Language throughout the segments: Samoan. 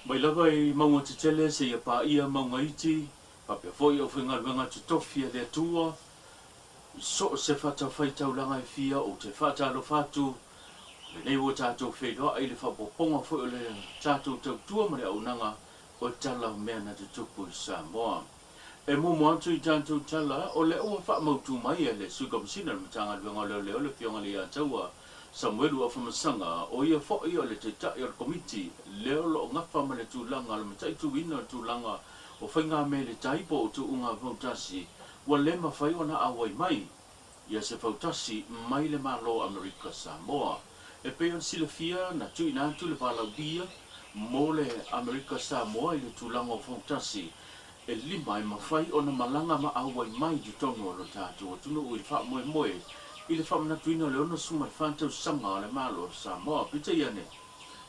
Mai lava i mauga tetele seia paia mauga iti, faapea foi aufaigaluega totofi a le Atua, i so o se fatafaitaulaga e fia, ou te faatalofa atu, lenei ua tatou feiloai i le faaopoopoga foi o le tatou tautua ma le auaunaga o tala o mea na tutupu i Samoa. E muamua atu i tatou tala, o lea ua faamautu mai e le Sui Komesina o le Matagaluega o Leoleo le Afioga i le Ataua Samuelu Afamasaga, o ia foi o le Taitai o le Komiti lea o lo o gafa ma le tulaga o le mataituina o le tulaga o faigamea i le tai po o tuuga fautasi ua le mafai ona auai mai ia se fautasi mai le Malo o Amerika Samoa. E pei ona silafia, na tuuina atu le valaaulia mo le Amerika Samoa i le tulaga o fautasi e lima e mafai ona malaga ma auai mai i totonu o lo tatou atunuu i le faamoemoe i le faamanatuina o le 64 tausaga o le Malo o Samoa. Peitai ane,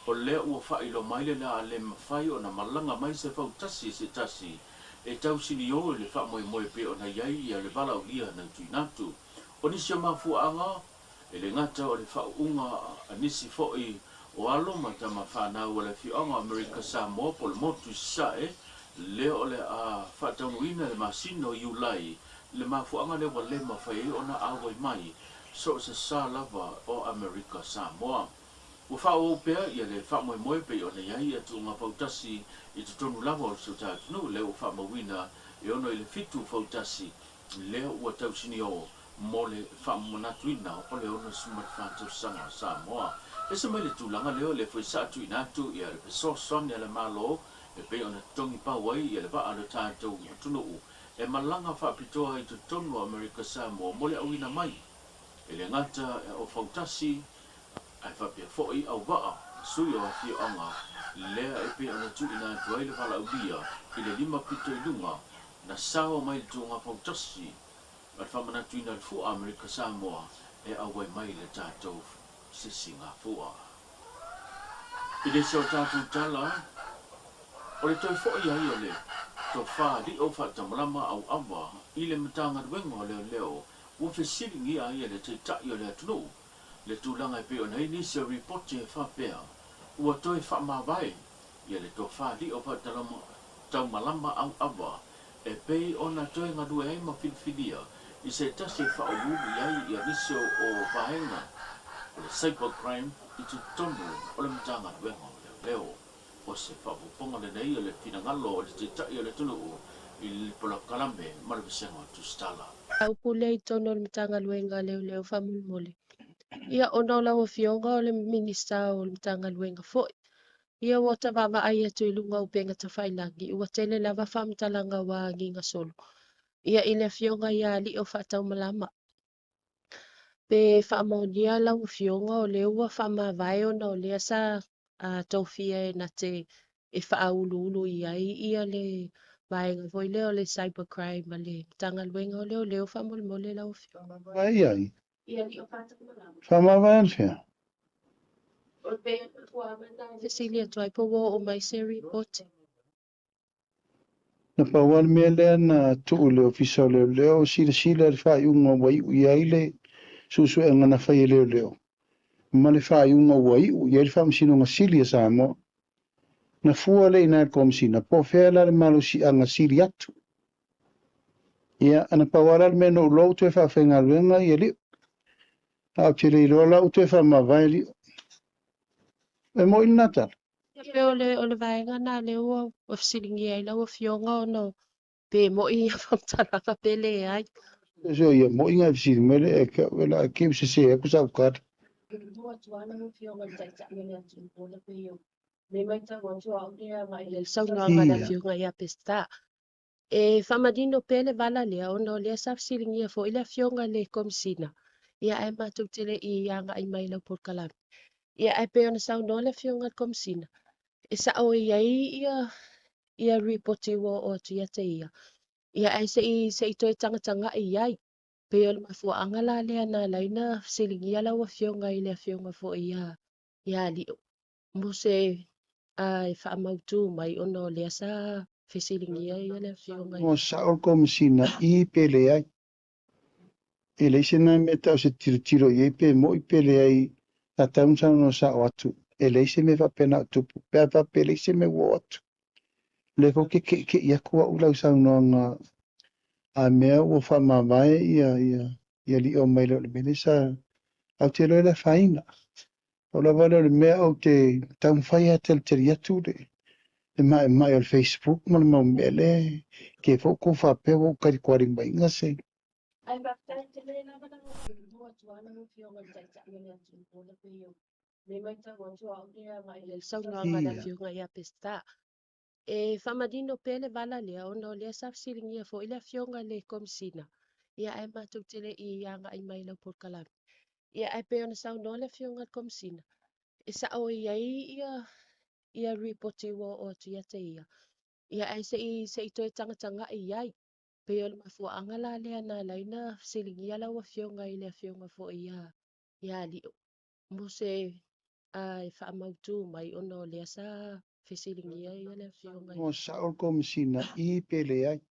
o lea ua faailoa mai le la le mafai ona malaga mai se fautasi se tasi e tausinio i le faamoemoe pei ona i ai ia le valaaulia na tuuina atu. O nisi o mafuaaga, e le gata o le faauuga a nisi foi o alo ma tama fanau a le afioaga o Amerika Samoa po o le motu i Sasae, lea o le a faataunuuina i le masina o Iulai, le mafuaaga lea ua le mafai ai ona auai mai so o se sa lava o Amerika Samoa. Ua faaauau pea ia le faamoemoe pei ona i ai ia tuuga fautasi i totonu lava o si o ta atunuu, lea ua faamauina e 6 i le 7 fautasi lea ua tausinio mo le faamanatuina o le 64 tausaga o Samoa. Ese mai le tulaga lea o lea foi sa tuuina atu ia le fesoasoani a le Malo e pei ona totogi pau ai ia le vaa o le tatou atunuu e malaga faapitoa i totonu o Amerika Samoa mo le auina mai e le gata o fautasi ae faapea foi auvaa sui o afioaga lea e pei ona tuuina atu ai le valaaulia i le lima pito i luga na sao mai le tuuga fautasi ma le faamanatuina o le fua Amerika Samoa e auai mai le tatou sisigafua. I le isi o tatou tala, o le toe foi ai o le tofa lio faatamalama auaua i le Matagaluega o Leoleo ua fesiligia ai e le Taitai o le atunuu le tulaga e pei ona i ai nisi o ripoti e faapea ua toe faamavae ia le tofa lio faataumalama auaua e pei ona toe galue ai ma filifilia i se tasi e faauluulu i ai ia nisi o vaega o le cyber crime i totonu o le Matagaluega o Leoleo. O se faaopoopoga lenei o le finagalo o le Taitai o le atunuu i le polokalame ma le vasega o Tusitala. Upu lea i totonu o le Matagaluega a Leoleo faamolemole. Ia, ona o lau Afioga o le Minisita o le Matagaluega foi, ia ua ta vaavaai atu i luga o upega tafailagi, ua tele lava faamatalaga ua agiga solo. Ia, i le Afioga ia Alii o Faataumalama, pe faamaonia lau Afioga o lea ua faamavae ona o lea sa tofia e na te e faauluulu i ai ia le vaega foi lea o le cybercrime a le Matagaluega o Leoleo faamolemole lau Afioga. Faamavae ai. Ia Alii o Faataumalama. Faamavae anafea? O le mafuaaga na e fesili atu ai po ua oo mai se ripoti. Na pau lava le mea lea na tuu i le Ofisa o Leoleo, silasila i le faaiuga ua iu i ai le suesuega na fai e Leoleo, ma le faaiuga ua iu i ai le Faamasinoga Sili a Samoa. Na fua lea i ina i le Komesina, po o fea la le malosiaga sili atu. Ia, na pau lava la le mea na ou iloa ua toe faafaigaluega ia Lio. Ae ou te le iloa la ua toe faamavae Lio. E moi lena tala. Ia pei o le o le vaega na lea ua fesiligia ai lau Afioga ona pe moi ia faamatalaga pe leai. So ia moi nga fesili mai le e ke la ke se se ku sa ukata. Tu atu lava lau Afioga i le Taitai o le atunuu ona pei o le matau atu au lea agai i le saunoaga a le Afioga ia Peseta. E faamanino pea le vala lea ona o lea sa fesiligia foi le Afioga i le Komesina, ia ae matou te le i agai mai i lau polokalame. Ia ae pei ona saunoa le Afioga i le Komesina, e sao e i ai ia ia ripoti ua oo atu ia te ia, ia ae se i se i toe tagatagai i ai. Pei o le mafuaaga la lea na ala ai ona fesiligia lau Afioga i le Afioga foi ia ia Lio mo se e faamautu mai ona o lea sa fesiligia ia le Afioga Mo sao le Komesina i pe leai. E leai se na mea e tau se tilotilo i ai pe moi pe leai, tatau ona saunoa sao atu. E leai se mea faapena o tupu, pe a faapea e leai se mea ua oo atu. O lea foi ou te ke'ike'i atu au i lau saunoaga a mea ua faamavae ia ia alii mai le o le mea lea sa ae ou te iloa e le afaina. Pau lava lea o le mea ou te taumafai lava e talitali atu le le maemae o le Facebook ma le mau mea lea e te foi tou faapea ua ou talitualimaina se. Ae faafetai tele lava lau Afioga atu lava lau Afioga i le Taitai o le atunuu ona pei o le matau atu a au lea agai i le saunoaga a le Afioga ia Peseta. E faamanino pea le vala lea ona o lea sa fesiligia foi le Afioga i le Komesina, ia ae matou te le i agai mai i lau polokalame. Ia ae pei ona saunoa le Afioga i le Komesina, e sao e i ai ia ia ripoti ua oo atu ia te ia, ia ae se i se i toe tagatagai i ai. Pei o le mafuaaga la lea na ala ai ona fesiligia lau Afioga i le Afioga foi ia ia Alio mo se e faamautu mai ona o lea sa fesiligia ia le Afioga i Ua sao le Komesina i pe leai.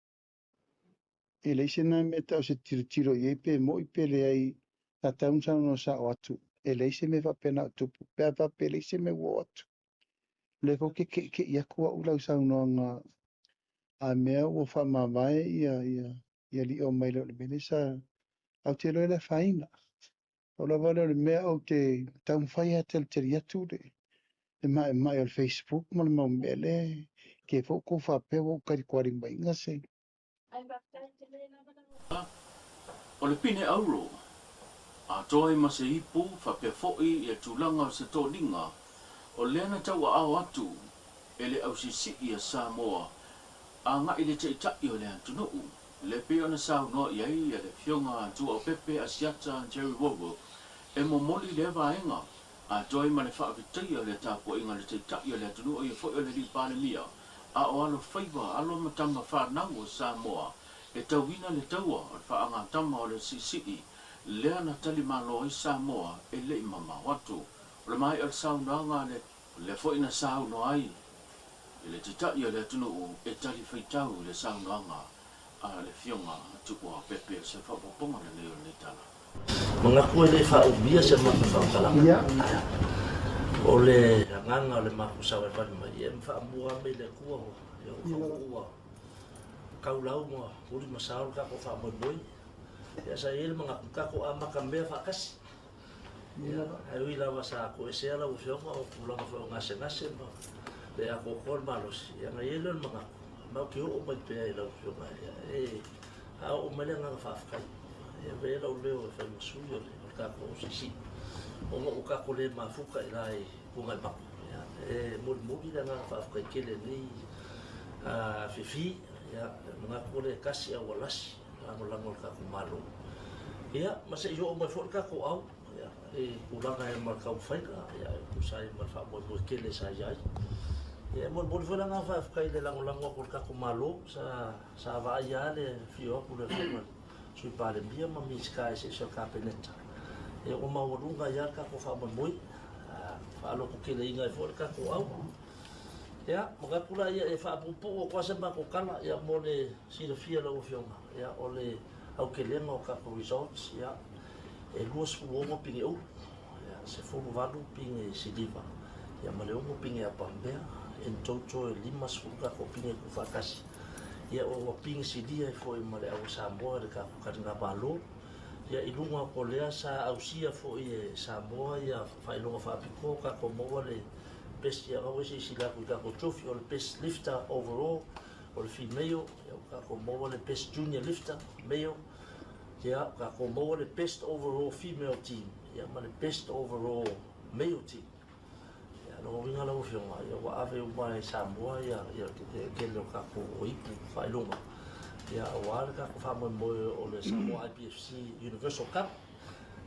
E leai se na mea e tau o se tilotilo i ai pe mo'i pe leai, sa tatau ona saunoa sao atu, e leai se mea faapena o tupu, pe a faapea e leai se mea ua oo atu. O lea foi ou te ke'ike'i atu au i lau saunoaga a mea ua faamavae ia ia ia alii mai le o le mea lea sa ae ou te iloa e le afaina. Pau lava lea o le mea ou te taumafai lava e talitali atu le le maemae o le Facebook ma le mau mea lea e te foi tou faapea ua ou talitualimaina se. Ae faafetai tele lava lau. O le pine auro, atoa ai ma se ipu faapea foi ia tulaga o se toniga, o lea na tauaao atu e le ausiisii a Samoa agai i le Taitai o le atunuu, lea pei ona saunoa i ai le Afioga a Tuaopepe Asiata Jerry Wowell, e momoli lea vaega atoa ai ma le faafetaia o le tapuaiga a le Taitai o le atunuu o ia foi o le Alii Palemia, a o alo faiva, alo ma tama fanau o Samoa e tauina le taua o le faagatama o le siisii lea na tali malo ai Samoa e le i mamao atu. O le maea o le saunoaga a le lea foi na saunoa ai i le Taitai o le atunuu e tali faitau i le saunoaga a le Afioga a Tuuaopepe o se faaopoopoga lenei o lenei tala. Manatu e le faaumia se matou faamatalaga. O le agaga o le matou savavali mai, ia e faamua mai le Atua ua tau lau ma uli ma sao le tatou faamoemoe. Ia sa i ai le manatu, tatou amata mea faatasi. Ia, ae ui lava sa toesea lau Afioga o tulaga foi o gasegase ma le atoatoa le malosi, ia ona i ai lea o le manatu, ma ou te oo mai pea i lau Afioga, ia, e a oo mai le agaga faafetai, e ave ai lou leo e fai ma sui o le, o le tatou OCC, ona ua tatou le mafuta i la i Tuanaimato. Ia, e molimoli le agaga faafetai tele i lenei afiafi, ia, e manatu o le tasi a ua lasi, lagolago e le tatou Malo. Ia, ma se i oo mai foi le tatou au ia, i tulaga e ma le taumafaiga, ia, e tusa ai ma le faamoemoe tele sa i ai. Ia, e molimoli foi le agaga faafetai i le lagolago atu o le tatou Malo, sa, sa vaaia lava le afio atu o le Afioga i le Sui Palemia ma Minisita eseese o le Kapeneta. Ia, ua maualuga ai lava le tatou faamoemoe, faalototeleina ai foi le tatou au. Ia, manatu la ia e faapuupuu atu lava se matou tala ia mo le silafia e lau Afioga, ia o le aukelega o tatou results, ia e 26 pine ulu, ia 18 pine siliva, ia ma le 6 pine apamea, in total e 50 tatou pine tuufaatasi. Ia ua pine silia ai foi ma le Aua Samoa i le tatou taligamalo. Ia i luga atu o lea sa ausia foi e Samoa ia faailoga faapitoa o tatou maua le Best ia ua silasila atu i tatou trophy o le best lifter overall o le female ia ua tatou maua le best junior lifter male ia ua tatou maua le best overall female team ia ma le best overall male team. Ia lona uiga lau Afioga ia ua ave uma e Samoa ia ia le tele o tatou ipu faailoga ia aua le tatou faamoemoe o le Samoa IPFC Universal Cup.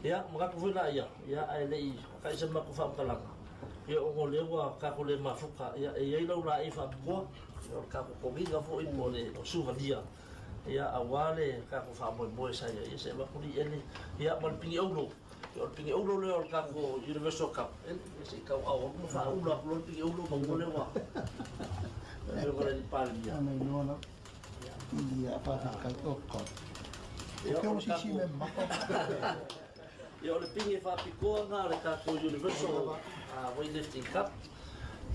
Ia, manatu foi la ia, ia ae le i kai se matou faamatalaga, ia ona o lea ua tatou le mafuta, ia e i ai lau laei faapitoa, ia o le tatou toniga foi po o le souvenir, ia aua le tatou faamoemoe sa i ai, ia se i avatu li'ele, ia ma le pine auro, ia o le pine auro lea o le tatou Universal Cup, ia se i tauaao atu ma faaula atu loa le pine auro manu lea ua le Afioga i le Palemia. Ia, faafetai. Oh God. Ia, o le tatou Ia, o le pine faapitoa lena a le tatou Universal Weightlifting Cup.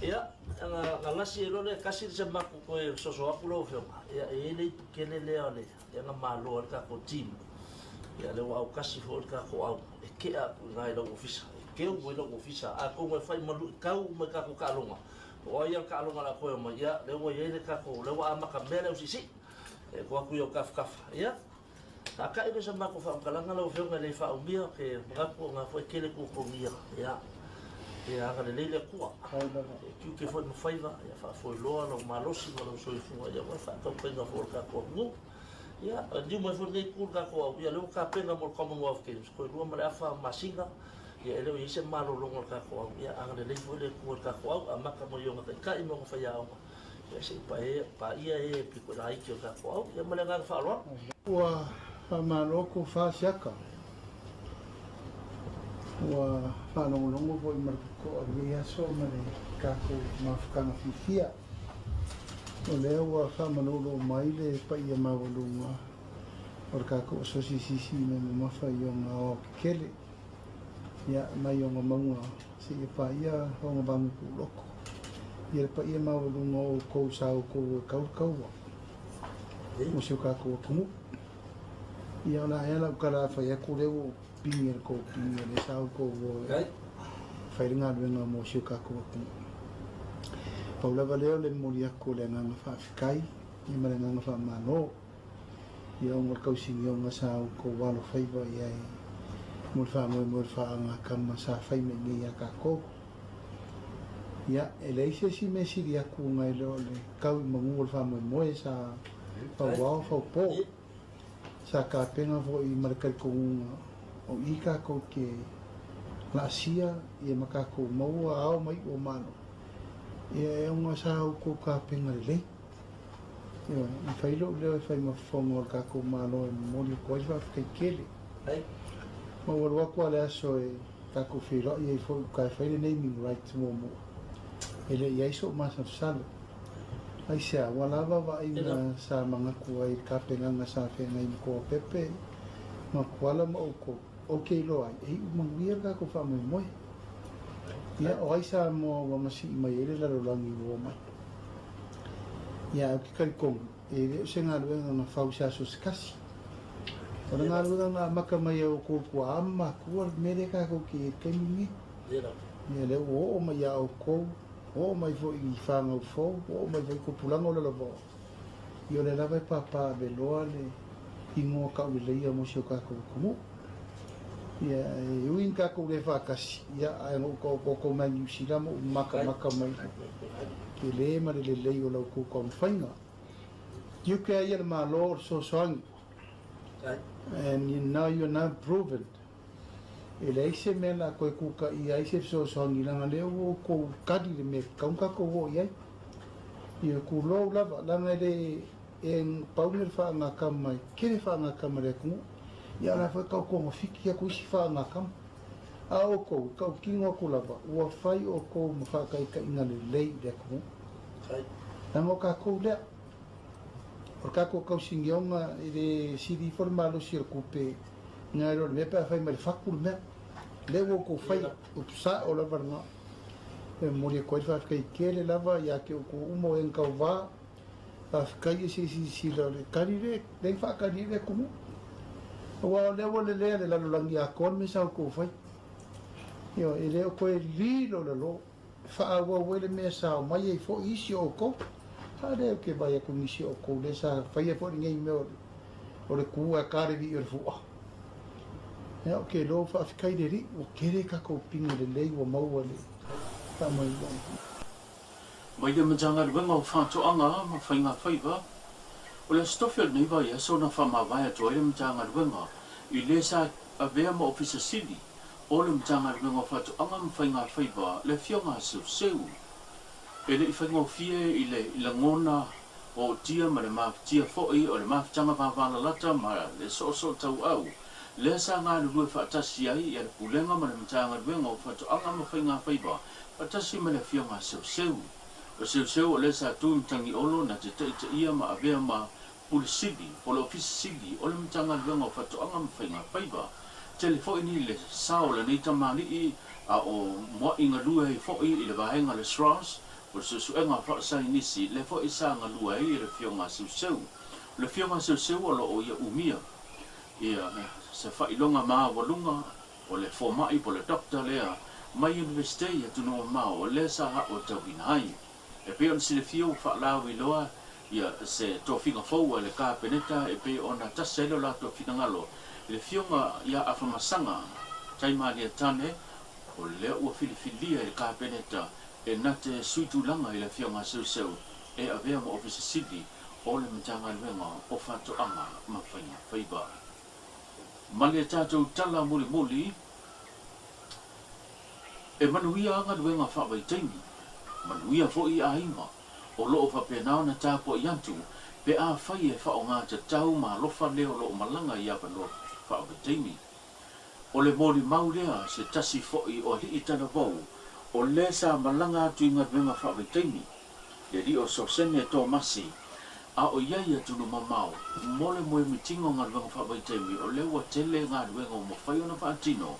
Ia, na lasi ai loa lea, tasi le se matou toe soso atu lau Afioga, ia e i ai le ipu tele lea o le lea na malo ai le tatou team. Ia lea ua autasi foi le tatou au e tea atu i ina i lou ofisa, e teu mai lou ofisa. Atonu e fai ma luitau uma i tatou taaloga, po o ai lava le taaloga o le a toe omai, ia lea ua i ai le tatou, lea ua amata mea le ausiisii e tuu atu i ou tafatafa. Ia, Taatai lea sa matou faamatalaga lau Afioga e le faaumia, ou te manatu o na foi e tele tuatuagia, ia, ia agalelei le Atua, e tiute foi ma faiva, ia faafoeloa lou malosi ma lou soifua, ia aua le faatautaiga foi o le tatou atunuu. Ia, liliu mai foi lenei itu i le tatou au, ia lea ua tapena mo le Commonwealth Games, toe lua ma le afa masina, ia e le o i ai se malologa o le tatou au, ia agalelei foi le Atua i le tatou au, amata mai i ona taitai ma ona faiaoga, Ia se i paia e pito laiti o tatou au. Ia ma le agaga faaaloalo. Ua faamalo tofa siaka. Ua faalogologo foi ma le totoa i lenei aso ma le tatou mafutaga fiafia. O lea ua faamaloulou mai le paia maualuga o le tatou Asosi Siisii Mea Mamafa i ona aoaotetele. Ia, mai ona mauga seia paia ona vagu puloto. Ia le paia maualuga o outou sa outou e tau le taua mo si o tatou atunuu. Ia, o le a ea lau tala a fai atu lea ua ou pigi e le tou pigi o lea sa outou o e fai le galuega mo si o tatou atunuu. Pau lava lea o le momoli atu o le agaga faafetai ia ma le agaga faamalo. Ia ona o le tausinioga sa outou alofaiva i ai mo le faamoemoe o le faaagakama sa fai mai nei ia tatou. Ia, e leai se isi mea sili atu nai lo le tau i manu o le faamoemoe sa fauao faupo. Sa tapena foi ma le talitonuga o i tatou te laasia ia ma tatou maua ao ma iu o Malo. Ia e ona sa outou tapena lelei. Ioe, na fai lou leo e fai ma fofoga o le tatou Malo e momoli atu ai le faafetai tele. Ma ua alu atu lava le aso e tatou feiloai ai foi uta e fai le naming rights muamua. E le i ai sou masalosalo. Aisea, ua lava vaaiga sa manatu ai i le tapenaga sa feagai ma Toapepe ma Tuala ma outou, ou te iloa ai, e iu manuia le tatou faamoemoe. Ia, o ai Samoa ua masii mai ai le lalolagi ua omai? Ia, ou te talitonu, e le o se galuega na fau i se aso se tasi. O le galuega na amata mai e outou tuaa ma matua le mea lea tatou te i ai i le taimi lenei. Ia, lea ua oo mai ia outou, oo mai foi i fanau fou, oo mai foi i tupulaga o lalovaoa. Ia, o lea lava e pāpā aveloa le igoa tauleleia mo si o tatou atunuu. Ia, e ui ina tatou le faatasi, ia, ae na ou taotaoto mai Niu Sila ma ou matamata mai i le tele ma le lelei o la outou taumafaiga. Tiute ai ia le Malo o le fesoasoani. And now you are now proven. E leai se mea o le a toe kūkaia ai se fesoasoani leaga lea ua outou kali le mea e tatau ona tatou oo i ai. Ia, tulou lava, leaga e le E pau le faagakama e tele faagakama i le atunuu, ia o la foi e tau togafiti atu isi faagakama. A o outou, e tautino atu lava, ua fai outou ma faataitaiga lelei i le atunuu. Leaga o tatou lea, o le tatou tausinioga e le sili ifo le malosi o le tupe nai lo le mea pe a fai mai le fatu le mea. Lea ua outou faia, upu sao lava lena. E momoli atu ai le faafetai tele lava ia te outou uma o e na tauva, Faafetai e se silasila o le tali lea, lea e faatali ai le atunuu. Aua o lea ua lelea le lalolagi atoa le mea sa outou fai. Ioe, e le o toe lilo lalo, e faaauau ai le mea sa omai ai foi isi o outou. A lea ou te vaai atu i nisi o outou lea sa faia foi lenei mea o le, o le tu ae ta le vii o le fua. Ia, ou te iloa faafetai i le Alii, ua tele tatou pine lelei ua maua i le faamoemoe. Mai le Matagaluega o Faatoaga ma Faiga Faiva, o le Aso Tofi o lenei vaiaso na faamavae atu ai le Matagaluega i le sa avea ma Ofisa Sili o le Matagaluega o Faatoaga ma Faiga Faiva le Afioga a Seuseu. E le i faigofie i le lagona ootia ma le mafatia foi o le mafutaga vavalalata ma le soosootauau lea sa galulue faatasi ai ia le Pulega ma le Matagaluega o Faatoaga ma Faiga Faiva faatasi ma le Afioga a Seuseu. O Seuseu o lea sa tu i Matagiolo na te taitaia ma avea ma Pule Sili po o le Ofisa Sili o le Matagaluega o Faatoaga ma Faiga Faiva. Tele foi ni le sao o lenei tamalii A o mua'i galue ai foi i le vaega o le SROS, o le Suesuega Faasaienisi, lea foi sa galue ai e le Afioga a Seuseu. O le Afioga a Seuseu o lo o ia umia ia se faailoga maualuga o le fomai po o le doctor lea mai Iunivesite i atunuu mamao o lea sa aoatauina ai. E pei ona silafia ua faalauiloa ia se tofiga fou a le Kapeneta e pei ona tasi ai lo latou finagalo i le Afioga ia Afamasaga Taimaliatane o lea ua filifilia e le Kapeneta e na te sui tulaga i le Afioga a Seuseu e avea ma Ofisa Sili o le Matagaluega o Faatoaga ma Faiga Faiva. Ma le tatou tala mulimuli, e manuia galuega faavaitaimi, manuia foi aiga o lo o faapena ona tapuai atu pe afai e faaaoga tatau ma alofa le o lo o malaga i avanoa faavaitaimi. O le molimau lea se tasi foi o alii talavou o lea sa malaga atu i galuega faavaitaimi, le alii o Sosene Tomasi, a o i ai atunuu mamao mo le moemitiga o galuega faavaitaimi o lea ua tele galuega ua mafai ona faatino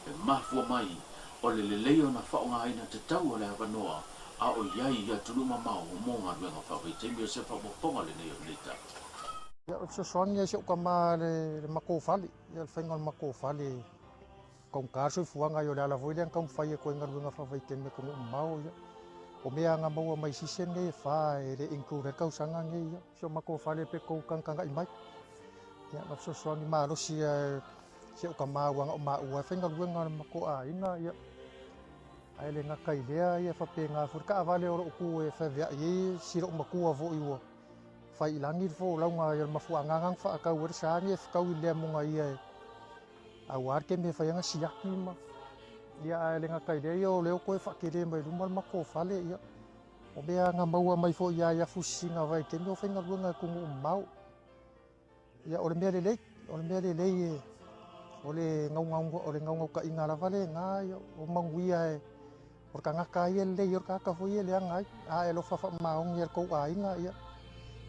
e mafua mai o le lelei ona faaaogaina tatau o le avanoa a o i ai i atunuu mamao mo galuega faavaitaimi. O se faaopoopoga lenei o lenei tala. Ia, o le fesoasoani ia i si ou tama le matou fale, ia le faiga o le matou fale, taugata le soifuaga, ia o le ala foi lea na taumafai atu ai i galuega faavaitaimi i atunuu mamao, ia. O mea na maua mai season nei e fa e le include ai le tausaga nei, ia. Si o matou fale pe tou tagatagai mai. Ia, na fesoasoani malosi ia si ou tama ua na o maua e faigaluega o le matou aiga, ia. Ae le gata i lea, ia faapena foi le taavale o loo tu e feaveai ai si lou matua foi ua fai i lagi le folauga ia le mafuaaga na faatau ai le sa nei e fetaui i le amoga ia e aua le taimi e fai ai na siaki ma ia ae le gata i lea ia o lea ua toe faatele mai luma le matou fale ia o mea na maua mai foi ia ia fusisiga vaitaimi o faigaluega e atunuu mamao. Ia o le mea lelei, o le mea lelei e o le gaugau o le gaugaukaiga lava lena ia o manuia e o le tagata ia e lelei ai o le tagata foi ia e leaga ai. A e alofa faamaoni e le tou aiga ia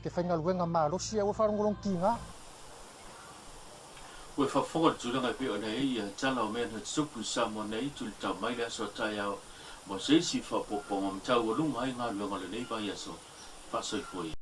te faigaluega malosi aua faalogologo tiga. Ua faafofoga le tulaga e pei ona i ai ia tala o mea na tutupu i Samoa nei, tulitau mai le aso a taeao mo se isi faaopoopoga ma taualuga ai galuega o lenei vaiaso. Faasoifua ia.